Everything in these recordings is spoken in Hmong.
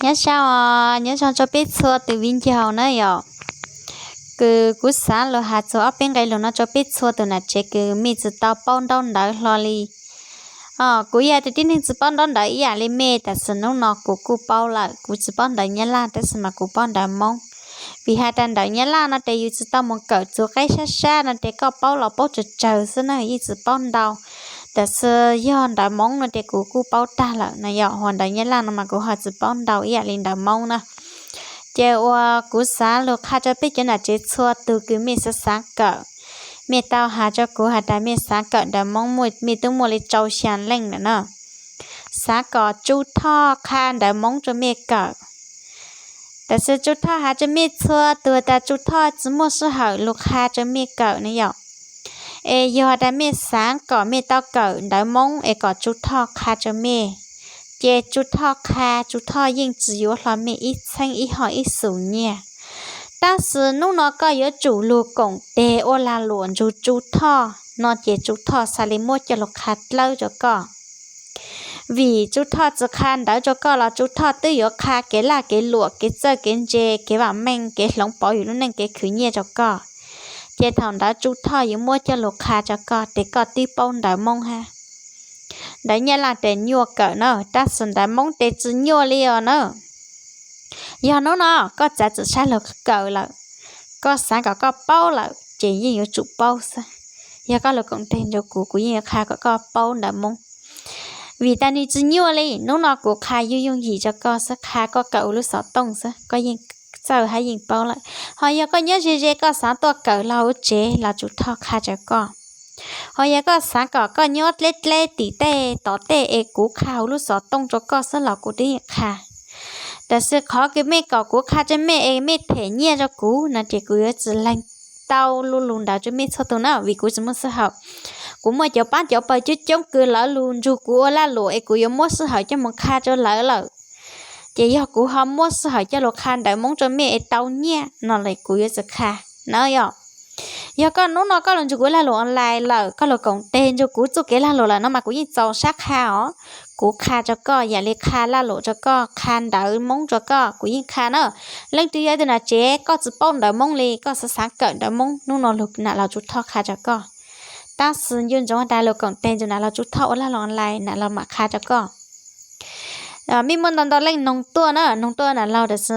Nyob zoo, nyob zoo rau peb txhua tus viv ncaus na yom. Kws kuv xaav lug has txug ob peb nqe lug no rau peb txhua tus nam tsev kws mej tsi tau paub ntaub ntawv hlo li. Kuv yog tug tib neeg tsi paub ntaub ntawv ib yam li mej, tab sis nub no kuv kuj paub lawm. Kuv tsi paub ntawv Nyab Laj tab sis mas kuv paub ntawv Moob. Vim has tas ntawv Nyab Laj no tes yus tsi tau moog kawm txug qeb sab sab no tes koj paub los paub tsawg tsawg xwb na, yeej tsi paub ntau. Tab sis yog ntawv Moob no tes kuv kuj paub tag lawm no yom, hos ntawv Nyab Laj no mas kuv ho tsi paub ntau ib yam li ntawv Moob na. Ces uas kuv xaav lug qha rau peb cov nam tsev txhua tug kws mej xaav xaav kawm, mej tau has rau kuv has tas mej xaav kawm ntawv Moob, mej tub muaj li rau xyaa leej lawm na. Xaav kom Tsu Thoj qha ntawv Moob rau mej kawm. Tab sis Tsu Thoj has rau mej txhua tug tas Tsu Thoj tsi muaj sij hawm lug qha rau mej kawm ne yom. Es yog tas mej xaav kom mej tau kawm ntawv Moob es kom Tsu Thoj qha rau mej, ces Tsu Thoj qha, Tsu Thoj yeej tsi yuav hlo mej ib txheeb ib hom ib xus nyiaj. Tab sis nub no koj yuav tsum lug koom teg ua lag luam nrug Tsu Thoj no ces Tsu Thoj xaav le muab coj lug qha dlawb rau koj. Vim Tsu Thoj tsi qha ntawv rau koj los Tsu Thoj twb yuav qha kev laj kev luam, kev txawj kev ntse, kev vaam meej, kev hloov pauv yus lub neej, kev khwv nyiaj rau koj. Ces thaum ntawd Tsu Thoj yuav muab coj lug qha rau koj tes koj twb paub ntawv Moob hab. Ntawv Nyab Laj tes nyuaj kawm na, tab sis ntawv Moob tes tsi nyuaj li os na. Yog nub no koj txav txim sab lug kawm lawm, koj xaav kom koj paub lawm ces yeej yuav tsum paub xwb. Yog koj lug koom teg nrug kuv, kuv yeej yuav qha kom koj paub ntawv Moob. Vim tas nwg tsi nyuaj li, nub no kuv qha yooj yooj yim rau koj xwb, qha koj kawm ua lub xov tooj xwb koj yeej txawj hab yeej paub lawm. Hos yog koj nyob ze ze koj xaav tuaj kawm los huv tsev los Tsu Thoj qha rau koj. Hos yog koj xaav kom koj nyob dleb dleb tim tej tom tej es kuv qha huv lub xov tooj rau koj xwb los kuv twb yeej qha. Tab sis qhov kws mej kom kuv qha rau mej es mej them nyiaj rau kuv no ces kuv yuav tsis lees tau lu lug ntawd rau mej txhua tug na, vim kuv tsis muaj sij hawm. Kuv muaj cov paab cov pawg coob coob kws lawv lug nrug kuv ua laj luam es kuv yuav muab sij hawm coj moog qha rau lawv lawm. Ces yog kuv ho muab sij hawm coj lug qha ntawv Moob rau mej es tau nyiaj no los kuv yuav tsis qha na yom. Yog koj nub no koj lug nrug kuv laj luam online lawm, koj lug koom teg nrug kuv txuj kev laj luam lawm no mas kuv yeej txaus sab qha os. Kuv qha rau koj yam li qha laj luam rau koj, qha ntawv Moob rau koj, kuv yeej qha na. Leej twg yog ib tug nam tsev koj tsis paub ntawv Moob li, koj xav xaav kawm ntawv Moob, nub no lug nam laug Tsu Thoj qha rau koj. Tab sis nco ntsoov tas lug koom teg nrug nam laug Tsu Thoj ua laj luam online, nam laug mam qha rau koj. Mej muaj ntau ntau leej noog tuaj na, noog tuaj nam laug, tab sis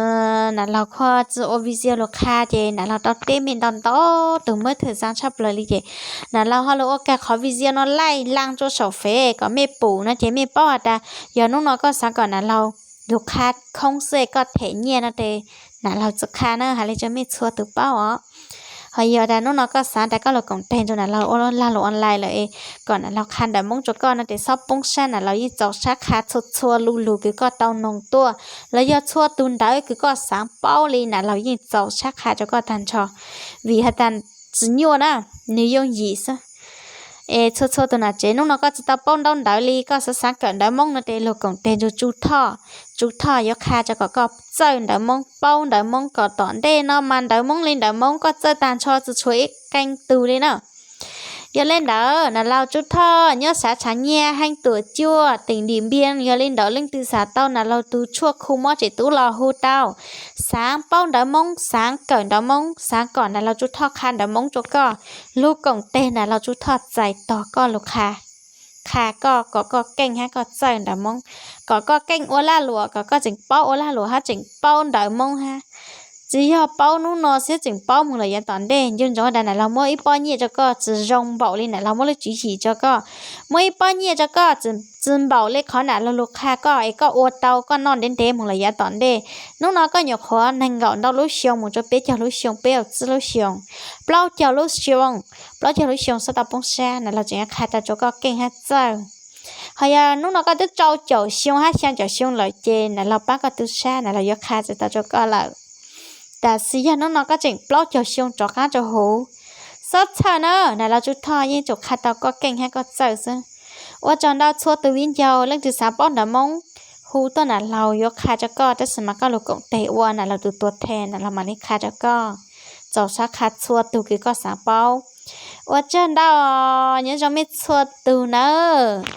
nam laug khuv tsi ua video lug qha ces nam laug rau teb mej ntau ntau tug muab thwm xaa tshaj plaws li ces nam laug ho lug ua kag qhov video no laij laaj rua saum fev kom mej pum no ces mej paub has tas yog nub no koj xaav kom nam laug lug qha khoob xwb es koj them nyiaj no tes nam laug tsis qha na, has le rua mej txhua tug paub os. Hos yog tas nub no koj xaav tas koj lug koom teg nrug nam laug ua laj luam online lawm es kom nam laug qha ntawv Moob rua koj no tes xob poob sab, nam laug yeej txaus sab qha txhua txhua lu lug kws koj tau noog tuaj, los yog txhua tug ntawv kws koj xaav paub li nam laug yeej txaus sab qha rua koj tag nrho. Vim has tas tsis nyuaj na, nwg yooj yim xwb. Es txhua txhua tug nam tsev nub no koj tsis tau paub ntaub ntawv li, koj xav xaav kawm ntawv Moob no tes lug koom teg nrug Tsu Thoj. Tsu Thoj yuav qha rua kom koj txawj ntawv Moob, paub ntawv Moob kom tom ntej no mas ntawv Moob li ntawv Moob koj txawj tag nrho tsis tshuav ib qee tug li na. Yog le ntawd nam laug Tsu Thoj nyob saav Tshav Nyiaj, Heej Tuam Cuaj, teem Dim Npiab, yog le ntawd leej twg xav tau nam laug tug tshuaj khu mob tseem tub los hu tau. Xaav paub ntawv Moob, xaav kawm ntawv Moob, xaav kom nam laug Tsu Thoj qha ntawv Moob rua koj, lug koom teg nam laug Tsu Thoj txais tog koj lug qha. Qha koj kom koj keej hab koj txawj ntawv Moob, kom koj keej ua laj luam, kom koj tseem paub ua laj luam hab tseem paub ntawv Moob hab. Tsis yog paub nub no xwb, tseem paub moog lawm yav tom ntej. Nco ntsoov tas nam laug muab ib pob nyiaj rua koj tsis zoo npaum li nam laug muab lub tswv yim rua koj. Muab ib pob nyiaj rua koj tsis npaum li qhov nam laug lug qha koj es koj ua tau koj noj ntev ntev moog lawm yav tom ntej. Nub no koj nyuam qhuav neeg nkaum ntau lub xyoo moog rua peb caug lub xyoo, peb caug tsib lub xyoo, plaub caug lub xyoo, plaub caug lub xyoo xob tau poob sab, nam laug tseem qha tau rua koj keej hab txawj. Hos yog nub no koj twb rau caum xyoo hab xyaa caum xyoo lawm ces nam laug pab koj tu sab, nam laug yuav qha tsis tau rua koj lawm. Tab sis yog nub no koj tseem plaub caug xyoo rov qaab rua huv, xob txhawj na, nam laug Tsu Thoj yeej tsum qha tau koj keej hab koj txawj xwb. Ua tsaug ntau txhua tug viv ncaus, leej twg xaav paub ntawv Moob, hu tuaj nam laug yuav qha rua koj, tab sis mas koj lug koom teg ua nam laug tug tuag the nam laug mam li qha rua koj. Txaus sab qha txhua tug kws koj xaav paub. Ua tsaug ntau, nyob zoo mej txhua tug nawb.